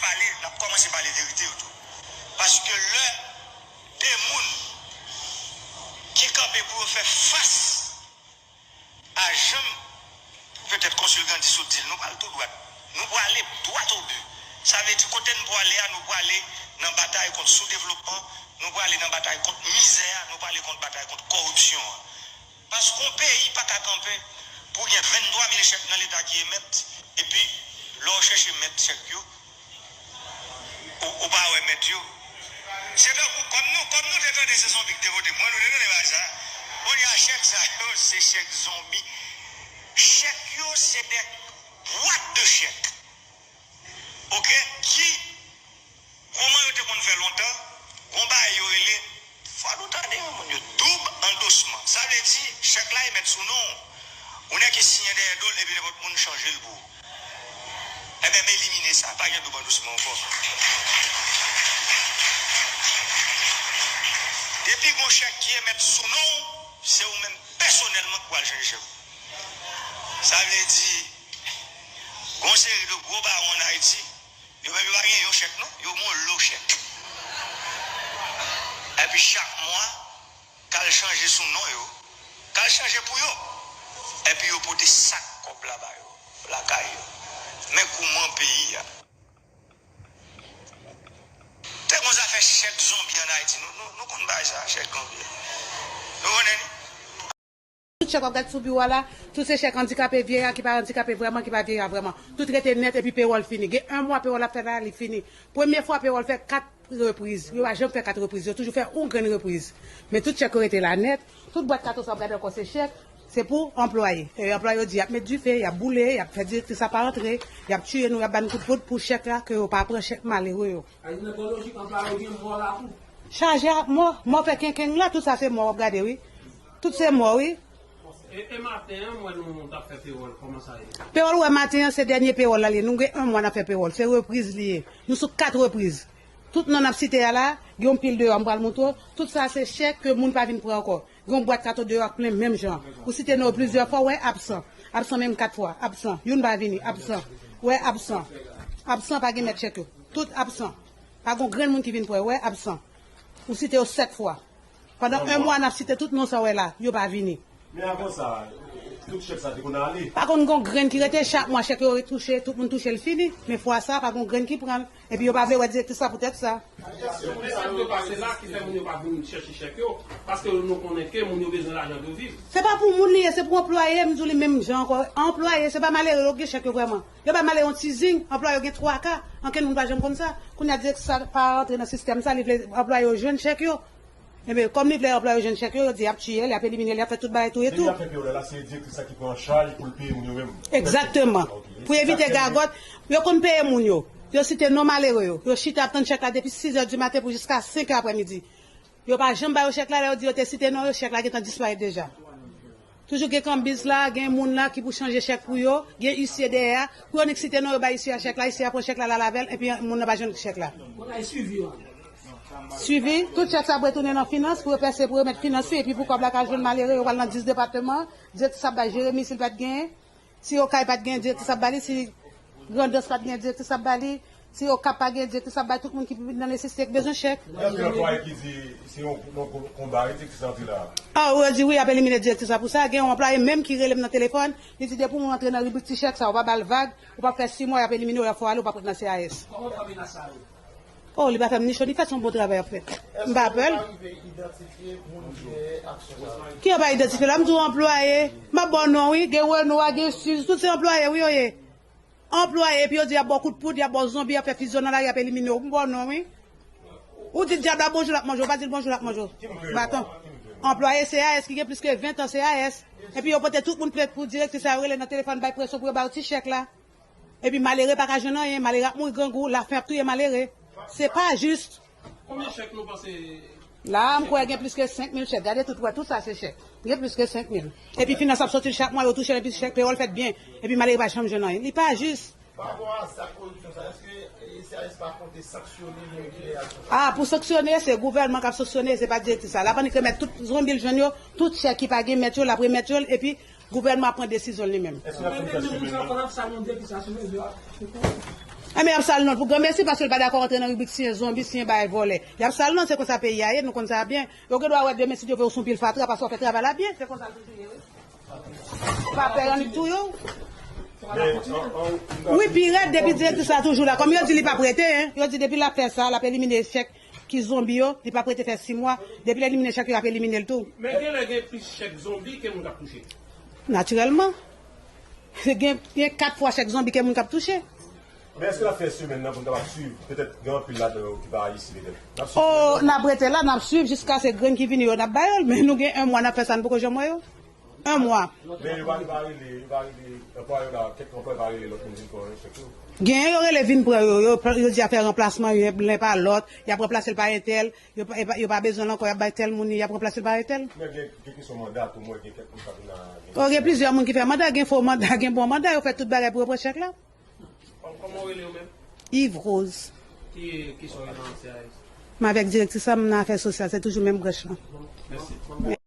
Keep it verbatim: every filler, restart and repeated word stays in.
pale, n ap kòmanse pale verite yo tou. Paske lè de moun ki kanpe pou yo fè fas a jan petèt Konsil Gandhi sot di l, nou pral tou dwat. Nou prale dwat o bi. Sa vle di kote n prale a, nou prale nan batay kont soudevlopman, nou prale nan batay kont mizè a, nou prale kont batay kont kòripsyon an. Paske yon peyi pa ka kanpe pou gen venntwa mil chèk nan Leta ki emèt, epi lè w chèche mèt chèk yo, ou, ou pa wè mèt yo. Se tankou, kòm nou, kòm nou te tande se zonbi ki te vote, mwen nou te tande bagay sa. Kounye a chèk sa yo, se chèk zonbi. Chèk yo, se de bwat de chèk. Oke? Ki Kòman yo te konn fè lontan, gon bagay yo rele, fò nou tande yon moun yo, doub andosman. Sa vle di, chèk la e mèt sou non w. Ou nèk ki siyen dèyè do l, epi nenpòt moun chanje l pou ou. Ebyen, m elimine sa, pa gen doub andosman ankò. Depi gon chèk ki e mèt sou non w, se ou menm pèsonèlman ki pral chanje chèk ou. Sa vle di, gon seri de gwo bawon ann Ayiti, yo menm yo pa gen yon chèk non, yo gen yon lo chèk. Epi chak mwa, k al chanje sou non yo, k al chanje pou yo. Epi yo pote sak kòb la ba yo, lakay yo. Men kouman peyi a. Te gon zafè chèk zonbi ann Ayiti, nou, nou, nou konn bagay sa, chèk zonbi. Nou konnen li? Tout chèk w ap gade sou biwo a la, tout se chèk andikape vye a, ki pa andikape vrèman, ki pa vye a vrèman. Tout rete nèt epi pewòl fini. Gen yon mwa pewòl ap fè la, li fini. Premye fwa pewòl fè kat repriz. Yo pa janm fè kat repriz. Yo toujou fè yon grenn repriz. Men tout chèk yo rete la nèt. Tout bwat kato sa w ap gade ankò se chèk. Se pou anplwaye. E anplwaye yo di y ap met dife, y ap boule, y ap fè direktris la pa antre, y ap tiye nou, y ap ba nou kout poud pou chèk la ke yo pa pran chèk malere yo. Chaje ak mò, mò fè kenkeng la, tout sa se mò w ap gade wi. Tout se mò wi. E, e maten an, m wè nou t ap fè pewòl, kòman sa ye? Pewòl ou wè maten an, se dènye pewòl la li ye. Nou gen yon mwa n ap fè pewòl. Se repriz li ye. Nou sou kat repriz. Tout non n ap site a la, gen yon pil deyò, m pral montre w. Tout sa se chèk ke moun pa vin pran ankò. Gen yon bwat kato deyò k plen menm jan. Ou site non yo plizyè fwa, w wè absan. Absan menm kat fwa. Absan. Youn pa vini. Absan. W wè absan. Absan pa gen mèt chèk yo. Tout absan. Pa gen yon grenn moun ki vin pran yo. W wè absan. Ou site yo sèt fwa. Pandan yon mwa n ap site tout non sa w wè la, yo pa vini. Men avan sa, tout chèk sa te konn ale? Pa konn gen yon grenn ki rete, chak mwa chèk yo retouche, tout moun touche l fini. Men fwa sa, pa gen yon grenn ki pran l. Epi yo pa vle wè direktris la poutèt sa. Men sa k dwe pase la ki fè moun yo pa vin chèche chèk yo, paske nou konnen ke moun yo bezwen lajan pou viv. Se pa pou moun li ye, se pou anplwaye, m di w li menm jan ankò. Anplwaye, se pa malere yo ki gen chèk yo vrèman. Yo bay malere yon ti zing, anplwaye yo gen twa ka, ankenn moun pa janm konn sa. Kounye a direktris la pa rantre nan sistèm sa, li vle anplwaye yo jwenn chèk yo. Ebyen, kòm li vle anplwaye yo jwenn chèk yo, yo di y ap tiye l, y ap elimine l, y ap fè tout bagay touye tou. Depi y ap fè peyòl la, se direktris la ki pran an chaj pou l peye moun yo menm. Egzakteman. Ok. Pou evite gagòt, yo konn peye moun yo. Yo site non malere yo. Yo chita ap tann chèk la depi sis è di maten pou jiska senk è aprèmidi. Yo pa janm ba yo chèk la, lè yo di yo te site non yo, chèk la gentan disparèt deja. Toujou gen kanbiz la, gen moun la ki pou chanje chèk pou yo, gen isye dèyè a. Pou yo nik site non yo bay isye a chèk la, isye a pran chèk la, l al avè l, epi moun nan pa jwenn chèk la. Swivi, tout chèk sa ap retounen nan finans, pou yo pèse, pou yo met finans sou, epi pou kòb la ka jwenn malere, yo pral nan dis depatman, direktris ap bay Jeremi si l pa t genyen, si Okay pa t genyen, direktris ap ba li, si Grandans pa t genyen, direktris ap ba li, si Okap pa genyen, direktris ap bay tout moun ki nan nesesite, ki bezwen chèk. Gen anpil anplwaye ki di se yon, yon konba, wi, direktris la antre la. Ah, ou di wi, y ap elimine direktris la pou sa. Gen yon anplwaye menm ki rele m nan telefòn, li di depi moun antre nan ribrik ti chèk sa, ou pa ba l vag, ou pa fè sis mwa, y ap elimine w, y ap fè w ale, ou p ap ret nan C A S. Kòman w fè menas sa yo? Oh, li pa fè m ni cho ni frèt, se yon bon travay y ap fè. M pa pè l. Ki yo pa idantifye la? M di w anplwaye. M ap ba w non wi, gen Renault a, gen Suze, tout se anplwaye wi yo ye. Anplwaye, epi yo di y ap ba w kout poud, y ap ba w zonbi, y ap fè fizyon nan lari, y ap elimine w. M ba w non wi. Ou di dyab la bonjou, l ap manje w, ou pa di l bonjou, l ap manje w. Baton. Anplwaye C A S ki gen plis ke ven tan C A S. Epi yo pote tout moun plent pou direktris la, yo rele nan telefòn, bay presyon pou yo ba yo ti chèk la. Epi malere pa ka jwenn anyen, malere ap mouri grangou, lafen ap touye malere. Se pa jis. Konbyen chèk nou panse? La, m kwè gen plis ke senk mil chèk. Gade tout, wè, tout sa se chèk. Gen plis ke senk mil. Epi finans ap soti l chak mwa, yo touche l, epi chèk pewòl fèt byen. Epi malere pa janm jwenn anyen. Li pa jis. Pa rapò a sa koripsyon sa, èske C A S pa konte sanksyone moun ki fè aksyon sa? Ah, pou sanksyone, se gouvènman k ap sanksyone, se pa direktris la. L ap annik remèt tout zonbi l jwenn yo, tout chèk ki pa gen mèt yo, l ap remèt yo l, epi gouvènman ap pran desizyon l li menm. Èske l ap fin fè sou men nan? Enben, y ap sal non l pou granmesi, paske l pa dakò rantre nan ribrik siyen zonbi, siyen bagay vòlè. Y ap sal non, se konsa peyi a ye, nou konn sa byen. Yo gen dwa wè demen si Dye vle w sou pil fatra, paske w fè travay la byen, se konsa l toujou ye, wi. Pa pè annik touye w. Wi, pi rèd, depi direktris la toujou la. Kòm yo di li p ap rete, en. Yo di depi l ap fè sa, l ap elimine chèk ki zonbi yo, li p ap rete fè sis mwa. Depi l elimine chèk yo, y ap elimine l tou. Men genlè gen plis chèk zonbi ke moun k ap touche. Natirèlman. Se gen, gen kat fwa chèk zonbi ke moun k ap touche. Men èske n ap fè semèn nan pou n kapab swiv? Petèt gen anpil ladan yo ki pa isi petèt. N ap swiv semèn nan. O, n ap rete la, n ap swiv jiskaske grenn ki vini yo, n ap ba yo l. Men nou gen yon mwa n ap fè sa, n poko janm wè yo. Yon mwa. Men yo pa, yo pa rele, yo pa rele, anplwaye yo la, kèk anplwaye pa rele lòt moun vin pran chèk yo. Genyen yo rele vin pran yo, yo, yo di y ap fè ranplasman youn pa lòt, y ap ranplase l pa entèl, yo pa, yo pa, yo pa bezwen l ankò, y ap bay tèl moun li, y ap ranplase l pa entèl. Men gen, gen kesyon manda tou, mwen gen kèk moun k ap vin la. O, gen plizyè moun ki fè manda, gen fo manda, gen bon manda, yo fè tout bagay pou yo pran chèk la. Kòman w rele w menm? Yves Rose. Ki, ki sa w ye nan C I S? M avèk direktris la, m nan afè sosyal, se toujou menm branch lan. Mèsi.